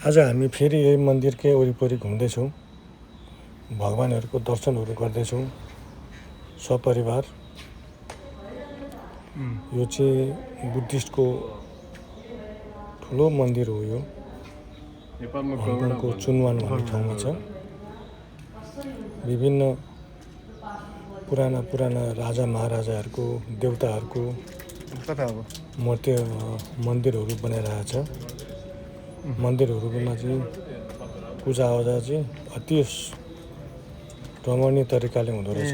आज हामी फेरि यही मन्दिरकै वरिपरि घुम्दैछौँ। भगवानहरूको दर्शनहरू गर्दैछौँ सपरिवार। यो चाहिँ बुद्धिस्टको ठुलो मन्दिर हो। यो हङकङको चुनवान भन्ने ठाउँमा छ। विभिन्न पुराना राजा महाराजाहरूको देवताहरूको मूर्ति मन्दिरहरू बनाइरहेछ। मन्दिरहरूमा चाहिँ पूजाआजा चाहिँ अति रमणीय तरिकाले हुँदो रहेछ।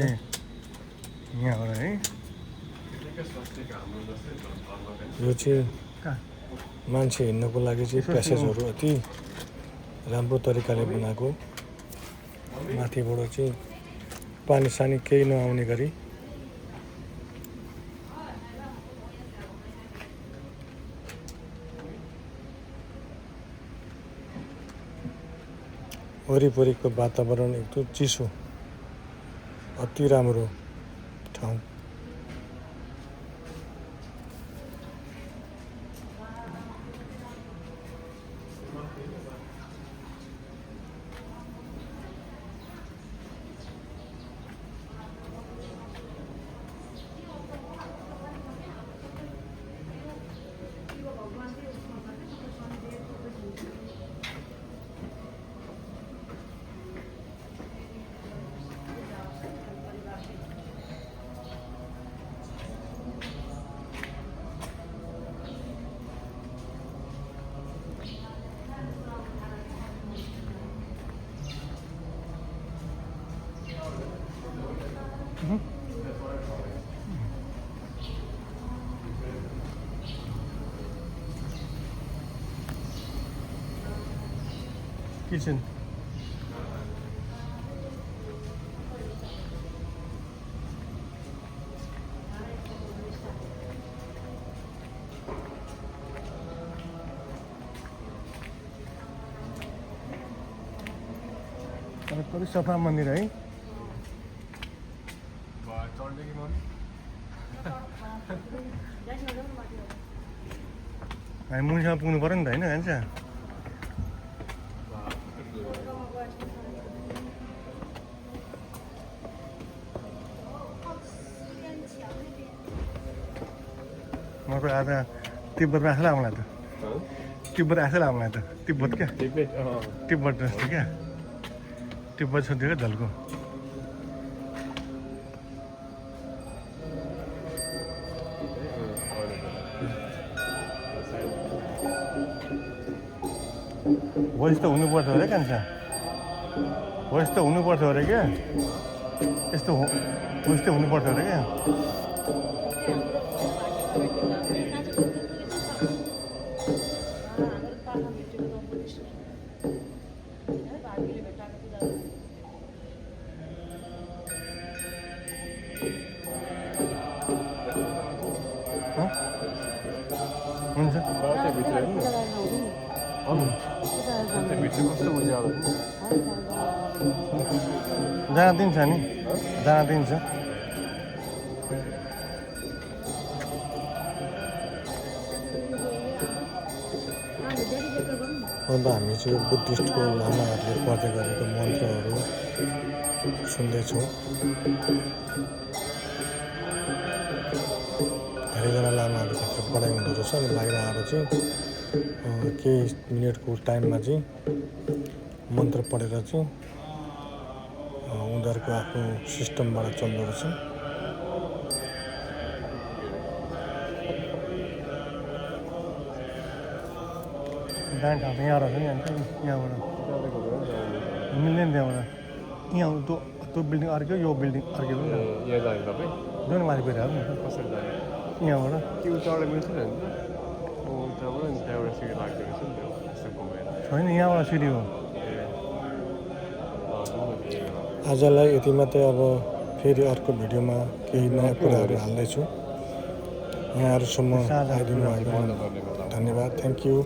यो चाहिँ मान्छे हिँड्नको लागि चाहिँ प्यासेजहरू अति राम्रो तरिकाले बनाएको। माथिबाट चाहिँ पानी सानी केही नआउने गरी वरिपरिको वातावरण एकदम चिसो, अति राम्रो ठाउँ। किचन कति सफा मन्दिर है। हामी मुनिसम्म पुग्नु पर्यो नि त होइन जान्छ। म त आज तिब्बतमा आएको लाग्छ मलाई त। तिब्बत आएको लाग्छ मलाई त। तिब्बत क्या तिब्बत जस्तो क्या। तिब्बत छोडिदियो क्या झल्को। हो यस्तो हुनुपर्छ अरे कान्छ। हो यस्तो हुनुपर्छ अरे क्या। यस्तो हो यस्तो हुनुपर्छ अरे क्या। हुन्छ जान दिन्छ नि, जान दिन्छ। अन्त हामी चाहिँ बुद्धिस्टको लामाहरूले पढ्दै गरेको मन्त्रहरू सुन्दैछौँ। धेरैजना लामाहरू भित्र पढाइ हुँदो रहेछ। अनि बाहिर आएर चाहिँ केही मिनटको टाइममा चाहिँ मन्त्र पढेर चाहिँ उनीहरूको आफ्नो सिस्टमबाट चल्दो रहेछ। जाने ठाउँ त यहाँ रहेछ नि। यहाँबाट मिल्दैन त्यहाँबाट। यहाँ त्यो बिल्डिङ अर्क्यो, यो बिल्डिङ अर्क्यो पनि यहाँ जाने तपाईँ जो नि माथि गइरहेको नि। कसरी जाने यहाँबाट कि उताबाट मिल्छ नि अन्त उताबाट नि त्यहाँबाट सिडी लाग्दो रहेछ नि त्यो यस्तो घुमेर छैन, यहाँबाट सिडी हो। आजलाई यति मात्रै। अब फेरि अर्को भिडियोमा केही नयाँ कुराहरू हाल्दैछु। यहाँहरूसम्म आइदिनु भएको धन्यवाद। Thank you.